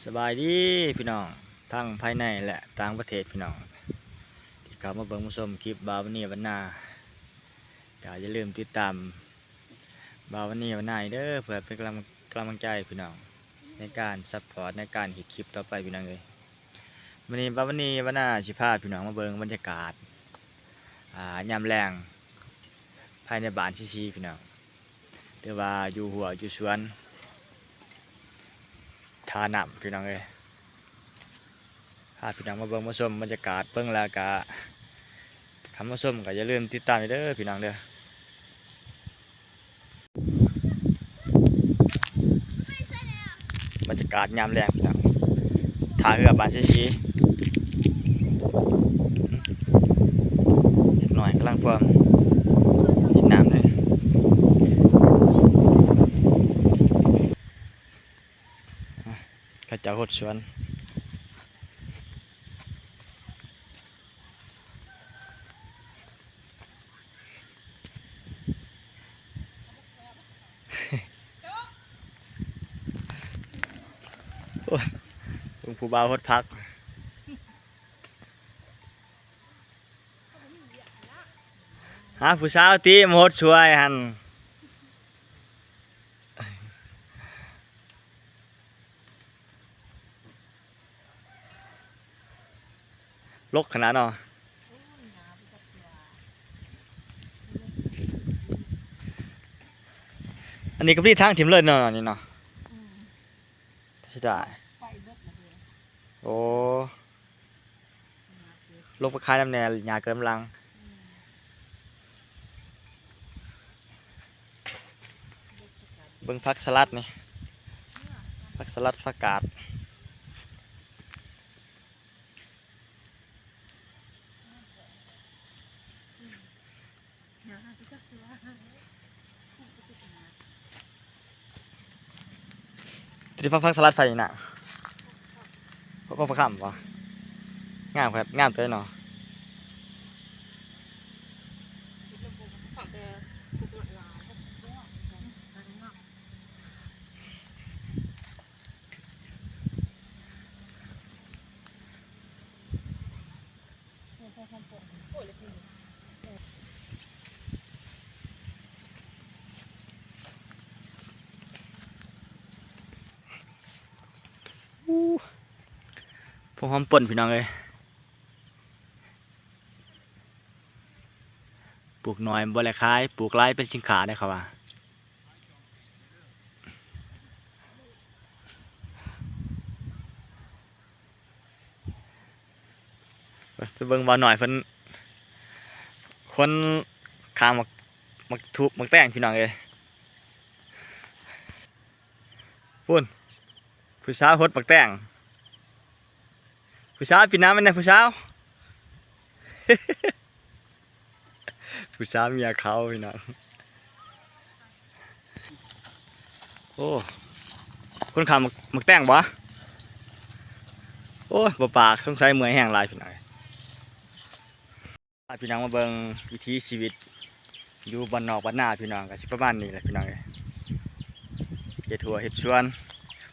ສະບາຍດີພີ່ນ້ອງ ທັງພາຍໃນ ແລະ ຕ່າງປະເທດພີ່ນ້ອງ ທີ່ເຂົ້າມາເບິ່ງມາຊົມຄລິບບ່າວວັນນີວັນນາ ກໍຢ່າລືມຕິດຕາມບ່າວວັນນີວັນນາເດີ ເພື່ອເປັນກຳລັງ ກຳລັງໃຈພີ່ນ້ອງ ໃນການຊັບພອດ ໃນການເຮັດຄລິບຕໍ່ໄປພີ່ນ້ອງເອີຍ. ມື້ນີ້ບ່າວວັນນີວັນນາຊິພາພີ່ນ້ອງມາເບິ່ງບັນຍາກາດ ອ່າ ຍາມແລງ ພາຍໃນບ້ານຊີຊີພີ່ນ້ອງ ຫຼືວ່າຢູ່ຮົ້ວຢູ່ສວນ ທ່ານ້ຳພີ່ນ້ອງເອີຍ. ພາພີ່ນ້ອງມາເບິ່ງມາຊົມບັນຍາກາດ ເບິ່ງແລ້ວກະ ຄັນມາຊົມກໍຢ່າລືມຕິດຕາມເດີພີ່ນ້ອງເດີ. ບັນຍາກາດຍາມແລງພີ່ນ້ອງ ທ່າເຮືອບ້ານເຊຊີ ເດັກນ້ອຍກຳລັງພວມ ຫຼິ້ນນ້ຳເລີຍ. ເຂົາເຈົ້າຫົດສວນ ໂອ້ຍ ເບິ່ງຜູ້ບ່າວຫົດຜັກ ຫາຜູ້ສາວຕິມາຫົດຊ່ວຍຫັ້ນ. ລົກຂະໜາດເນາະ ອັນນີ້ກໍມີທາງຖິ້ມເລີຍເນາະ ນີ້ເນາະ. ອືມ ເສຍດາຍ ໂອ້ ລົກໄປຂາຍນຳແດ່ ຫຍ້າເກີນກຳລັງ. ເບິ່ງຜັກສະຫຼັດນີ້ ຜັກສະຫຼັດ ຜັກກາດ ທີ່ໄດ້ຟັກ ຟັກສະຫຼັດໄຟນີ້ນະ ພວກ ພວກປາຄຳບໍ່? ງາມຄັກ ງາມເຕີເນາະ. ໂອ້ ພວກຫອມປົ່ນພີ່ນ້ອງເອີຍ ປູກໜ້ອຍບໍ່ໄດ້ຂາຍ ປູກຫຼາຍເປັນສິນຄ້າເດ້ເຂົາວ່າ. ໄປເບິ່ງບ່າວນ້ອຍເພິ່ນ ຄົນຂ້າງໝາກ ໝາກທຸບ ໝາກແຕງພີ່ນ້ອງເອີຍ. ພຸ້ນ ຜູ້ສາວຫົດໝາກແຕງ ຜູ້ສາວ ປີນໜ້າແມ່ນແດ່ຜູ້ສາວ. ຜູ້ສາວເມຍເຂົາພີ່ນ້ອງ. ໂອ້ ຄົນຂ້າງໝາກ ໝາກແຕງບໍ່? ໂອ້ຍ ບໍ່ປາກ ສົງໄສເມື່ອຍແຮງຫຼາຍພີ່ນ້ອງ. ພາພີ່ນ້ອງມາເບິ່ງວິຖີຊີວິດຢູ່ບ້ານນອກບ້ານນາພີ່ນ້ອງ ກໍຊິປະມານນີ້ແຫຼະພີ່ນ້ອງເອີຍ. ເຮັດຮົ້ວເຮັດສວນ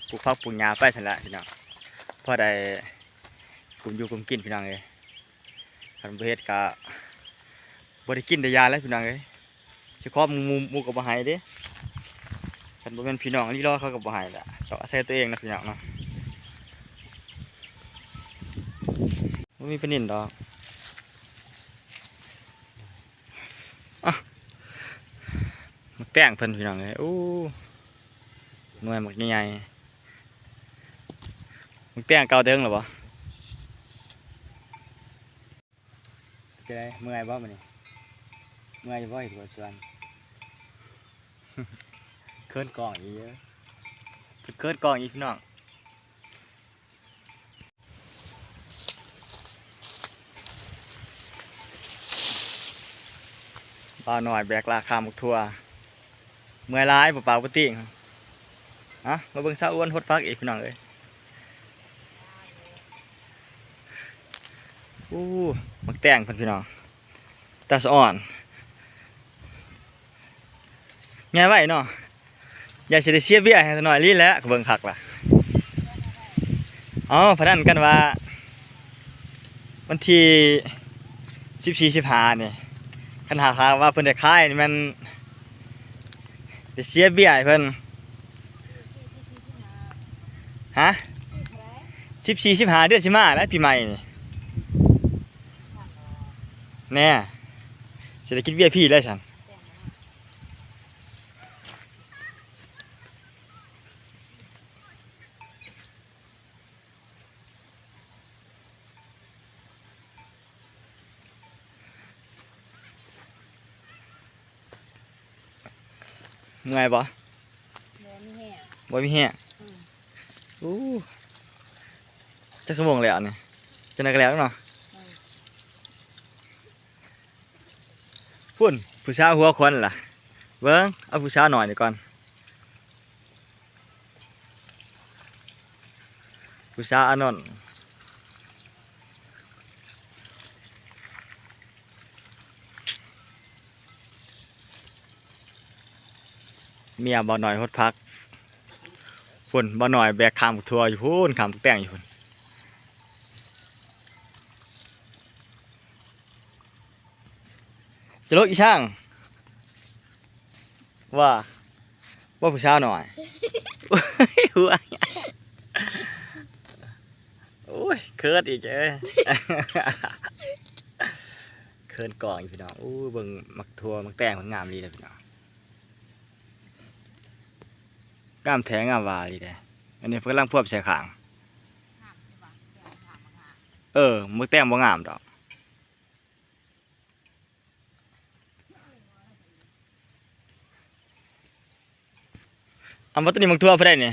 ປູກຜັກປູກຫຍ້າໄປຊັ້ນແຫຼະພີ່ນ້ອງ ພໍໄດ້ກຸ້ມຢູ່ກຸ້ມກິນພີ່ນ້ອງເອີຍ. ຄັນບໍ່ເຮັດກະບໍ່ໄດ້ກິນໄດ້ຢາແຫຼະພີ່ນ້ອງເອີຍ. ຊິຂໍໝູ່ ໝູ່ກໍບໍ່ໃຫ້ເດ້ ຄັນບໍ່ແມ່ນພີ່ນ້ອງລີລໍເຂົາກໍບໍ່ໃຫ້ແຫຼະ ຕ້ອງອາໄສຕົວເອງນະພີ່ນ້ອງເນາະ. ບໍ່ມີປານິນດອກ. ອະ ໝາກແຕງເພິ່ນພີ່ນ້ອງເອີຍ ໂອ້ ໜ່ວຍໝາກໃຫຍ່ໆ. ໝາກແຕງເກົ່າແຕ່ເຖິງແລ້ວບໍ່? ເປັນໃດ ເມື່ອຍບໍ່ມື້ນີ້? ເມື່ອຍຢູ່ບໍ່ເຮັດຮົ້ວສວນ? ເຂີນກ້ອງອີກເດີ ເຂີນກ້ອງອີກພີ່ນ້ອງ. ບ່າວນ້ອຍແບກລາຄາໝາກຖົ່ວ ເມື່ອຍຫຼາຍ ບໍ່ປາກບໍ່ຕີງ. ເອົາ ມາເບິ່ງສາວອ້ວນຫົດຜັກອີກພີ່ນ້ອງເອີຍ. ໂອ້ ໝາກແຕງເພິ່ນພີ່ນ້ອງ ຕາສະອອນ ໃຫຍ່ໄວເນາະ. ຢ່າຊິໄດ້ເສຍເບ້ຍໃຫ້ສາວນ້ອຍລີ້ແຫຼະ ເບິ່ງຄັກລະ. ເອົາ ພະນັນກັນວ່າ ວັນທີສິບສີ່ ສິບຫ້ານີ້ ຄັນຫາກວ່າເພິ່ນໄດ້ຂາຍນີ້ແມ່ນໄດ້ເສຍເບ້ຍໃຫ້ເພິ່ນ. ຮະ? ສິບສີ່ ສິບຫ້າ ເດືອນຊິມາແຫຼະ ປີໃໝ່ນີ້ ແນ່ ຊິໄດ້ກິນເບ້ຍຟຣີແລ້ວຊັ້ນ. ເມື່ອຍບໍ່? ບໍ່ມີແຮງ ບໍ່ມີແຮງ. ອືມ ໂອ້ ຈັກຊົ່ວໂມງແລ້ວນີ້? ຈັກໜ້ອຍກໍແລ້ວເນາະ. ອືມ ພຸ້ນ ຜູ້ສາວຫົວຂວັນລະ ເບິ່ງ ເອົາຜູ້ສາວນ້ອຍນີ້ກ່ອນ. ຜູ້ສາວອານົນ ເມຍບ່າວນ້ອຍຫົດຜັກ. ພຸ້ນ ບ່າວນ້ອຍແບກຄາມບັກຖົ່ວຢູ່ພຸ້ນ ຄາມບັກແຕງຢູ່ພຸ້ນ. ຕະຫຼົກອີ່ຊ່າງ ວ່າ ວ່າຜູ້ສາວໜ້ອຍ ຫົວ ໂອ້ຍ ເຂີນອີກເອີຍ ເຂີນກ້ອງຢູ່ພີ່ນ້ອງ. ໂອ້ຍ ເບິ່ງໝາກຖົ່ວໝາກແຕງມັນງາມອີ່ຫຼີເດ້ພີ່ນ້ອງ ງາມແທ້ງາມວ່າອີ່ຫຼີເດ້. ອັນນີ້ເພິ່ນກຳລັງພວບໃສ່ຂ້າງ ເອີ ໝາກແຕງບໍ່ງາມດອກ. ອາ ບໍ່ ໂຕນີ້ໝາກຖົ່ວຜູ້ໃດນີ້?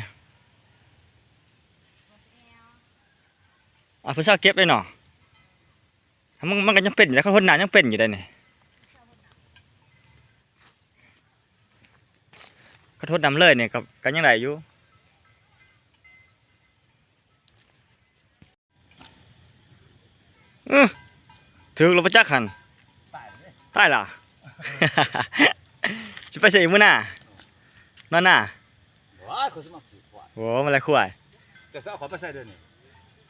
ອາ ເພິ່ນຊາວເກັບເລີຍເນາະ. ມັນ ມັນກໍຍັງເປັນຢູ່ເດ້ ຄັນຫົດນ້ຳຍັງເປັນຢູ່ເດ້ນີ້. ຄັນຫົດນ້ຳເລີຍນີ້ກໍ ກໍຍັງໄດ້ຢູ່. ເອີ ຖືກແລ້ວບໍ່ຈັກຫັ້ນ ຕາຍເລີຍ ຕາຍລະ ຊິໄປໃສອີກມື້ໜ້າ ນອນນາ? ໂອ້ຍ ຂ້ອຍຊິມາຂີ່ຄວາຍ ໂອ້ ມາໄລ່ຄວາຍ ຈະຊິເອົາຂ້ອຍໄປໃສເດີນີ້?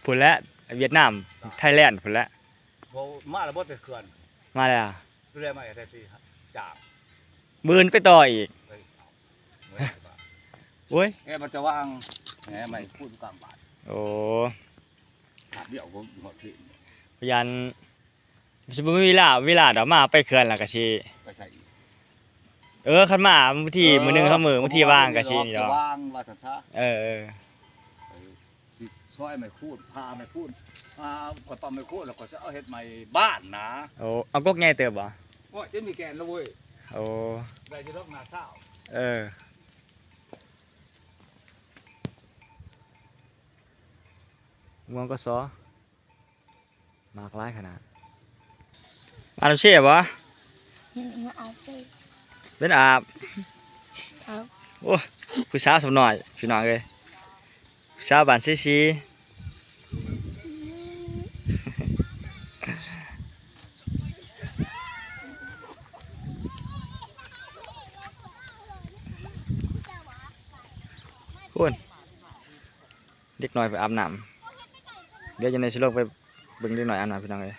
ພຸ້ນແຫຼະ ຫວຽດນາມ ໄທແລນພຸ້ນແຫຼະ. ບໍ່ ມາແລ້ວບໍ່ ແຕ່ເຂື່ອນ ມາແລ້ວ ດູແລມາແຕ່ທີ່ຈາກ ມື້ອື່ນໄປຕໍ່ອີກ ໄປ ໂອ້ຍ ແອ ມັນຈະວາງ ແອ ໄມ້ຄູນກາງບາດ ໂອ້ ຂາດດຽວບໍ່ຮອດເຂດ ຢ້ານຊິບໍ່ມີເວລາ ເວລາດອກ ມາໄປເຂື່ອນແລ້ວກໍຊິ ໄປໃສອີກ? ເອີ ຄັນມາບາງທີ ເອີ ມື້ໜຶ່ງສອງມື້ ບາງທີວ່າງກໍຊິນີ້ດອກ ວ່າງວ່າຊັ້ນຊະ ເອີ ເອີ ເອີ ຊິຊອຍໄມ້ຄູນ ຜ່າໄມ້ຄູນ ອ່າ ຂ້ອຍປ້ຳໄມ້ຄູນ ແລ້ວຂ້ອຍຊິເອົາເຮັດໄມ້ບ້ານນະ. ໂອ້ ເອົາກົກໃຫຍ່ເຕີບບໍ່? ໂອ້ຍ ຈະມີແກ່ນແລ້ວເວີຍ ໂອ້ ໄດ້ຢູ່ດອກໜ້າຊາວ ເອີ ມ່ວງກໍຊໍ ໝາກຫຼາຍຂະໜາດ. ອາບນ້ຳເຊບໍ່? ອືມ ອາບເຊ ເປັນອາບ ເອົາ ໂອ້ ຜູ້ສາວສ່ຳນ້ອຍ ພີ່ນ້ອງເອີຍ ຜູ້ສາວບ້ານເຊສີ. ພຸ້ນ ເດັກນ້ອຍໄປອາບນ້ຳ ດຽວຈັ່ງໃດຊິລົງໄປເບິ່ງເດັກນ້ອຍອາບນ້ຳ ພີ່ນ້ອງເອີຍ.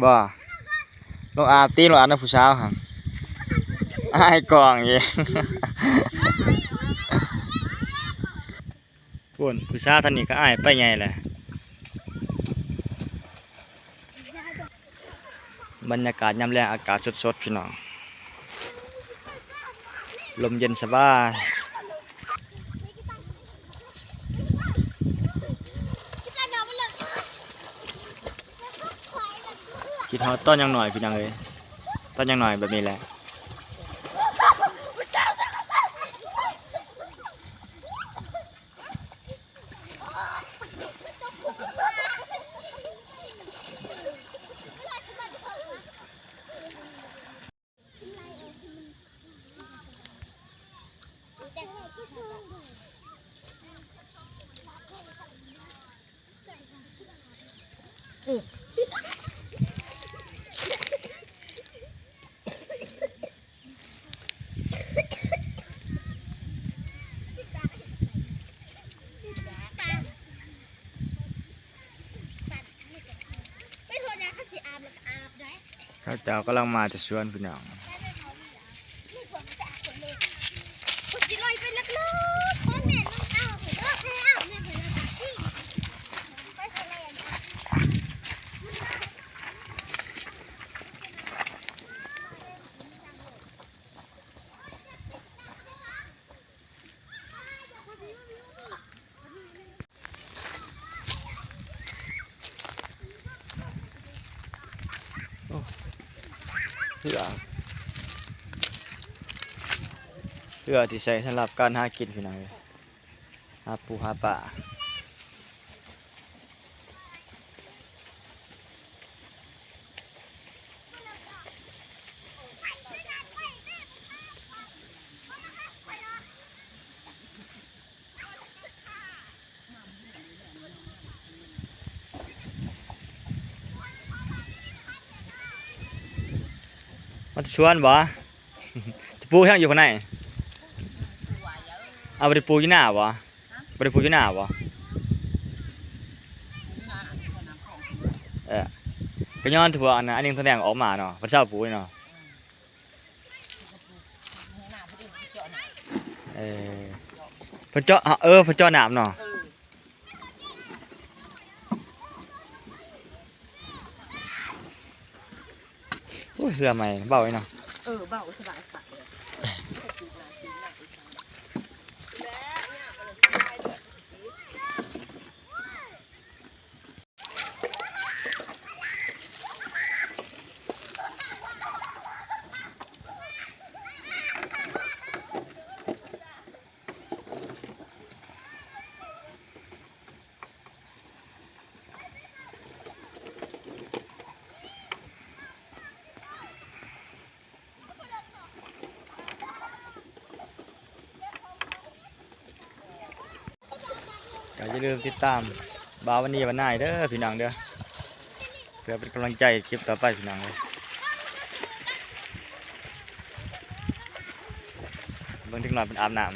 ບໍ່ ລົງອາບຕິ ລົງອາບນຳຜູ້ສາວຫັ້ນ ອາຍກ້ອງອີກ. ພຸ້ນ ຜູ້ສາວທາງນີ້ກໍອາຍໄປໃຫຍ່ແຫຼະ. ບັນຍາກາດຍາມແລງ ອາກາດສົດໆ ພີ່ນ້ອງ ລົມເຢັນສະບາຍ. ເຮົາຕອນຍັງນ້ອຍພີ່ນ້ອງເອີຍ ຕອນຍັງນ້ອຍແບບນີ້ແຫຼະ. ເຂົາເຈົ້າກຳລັງມາແຕ່ສວນພີ່ນ້ອງ. ໂອ້ ເຮືອ ເຮືອທີ່ໃຊ້ສຳລັບການຫາກິນພີ່ນ້ອງເອີຍ ຫາປູຫາປາ. ມັນຊວນບໍ່? ຈະປູຫຍັງຢູ່ຂ້າງໃນ? ເອົາ ບໍ່ໄດ້ປູຢູ່ໜ້າບໍ່? ບໍ່ໄດ້ປູຢູ່ໜ້າບໍ່? ເອີ ກະຍ້ອນທີ່ວ່າອັນນັ້ນ ອັນນີ້ຕົວແດງອອກມາເນາະ ເພິ່ນເຊົາປູເນາະ. ເອີ ເພິ່ນເຈາະ ເອີ ເພິ່ນເຈາະນ້ຳເນາະ. ໂອ້ຍ ເຮືອໃໝ່ເບົາເນາະ. ເອີ ເບົາສະບາຍຄັກເລີຍ. ກໍຢ່າລືມຕິດຕາມບ່າວວັນນີ້ວັນນາຍເດີພີ່ນ້ອງເດີ ເພື່ອເປັນກຳລັງໃຈຄລິບຕໍ່ໄປພີ່ນ້ອງເອີຍ. ເບິ່ງເດັກນ້ອຍເພິ່ນອາບນ້ຳ.